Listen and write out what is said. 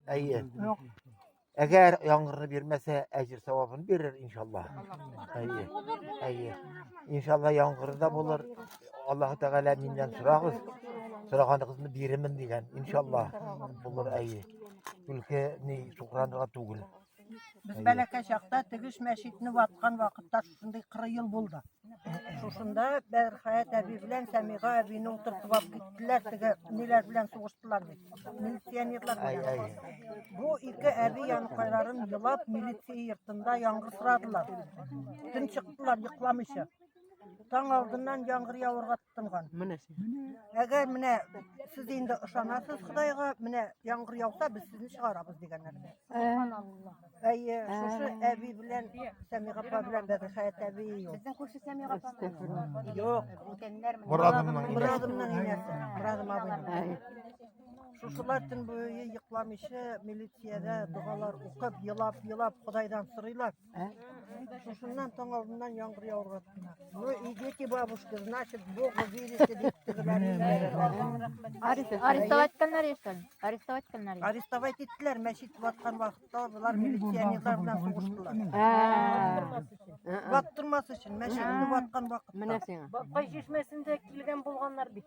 Әйе. Әгәр яңгырны бирмәсә, әҗер савабын бирер, иншалла. Әйе. Әйе. Иншалла яңгыр да булыр. Аллаһ Тәгалә миннән сорагыз. Сораганыгызны бирермен дигән, иншалла булыр, әйе. Түлке ни сукранырга түгел. Без бәләкәй чакта тегеш мәчетне ваткан вакытта шушындый кыры ел булды. Шушында Бәрхәят әби белән Сәмига әбине утыртып алып киттеләр, теге ниләр белән сугыштылар бит. Милиционерлар белән. Бу ике әби янкайларын елап милиция йортында яңгыр сорадылар. Төн чыктылар йокламыйча. Таң алдыннан яңгыр явырга тотынган. Менә син. Әгәр менә сез инде ышанасыз Ходайга, менә яңгыр яуса, без сезне чыгарабыз дигәннәр. Әйе, шушы әби белән Сәмига апа белән Бәдерхәят әби юк. Безнең күрше Сәмига апа. Юк. Бүтәннәр менә. Морадымның инәсе. Морадымның инәсе. Морадым абыйның. Шушылар төн буе йокламыйча милициядә догалар укып, елап-елап Ходайдан сорыйлар. Шушыннан таң алдыннан яңгыр явырга тотына. Ну, идите, бабушка, значит, Богу верите, дип тегеләрне җибәрәләр. Арестовать иткәннәр яшьтән. Арестовать иткәннәр. Арестовать иттеләр, мәчет ваткан вакытта болар милиционерлар белән сугыштылар. Ваттырмас өчен, мәчетне ваткан вакытта. Менә сиңа. Бабкай чишмәсендә килгән булганнар бит.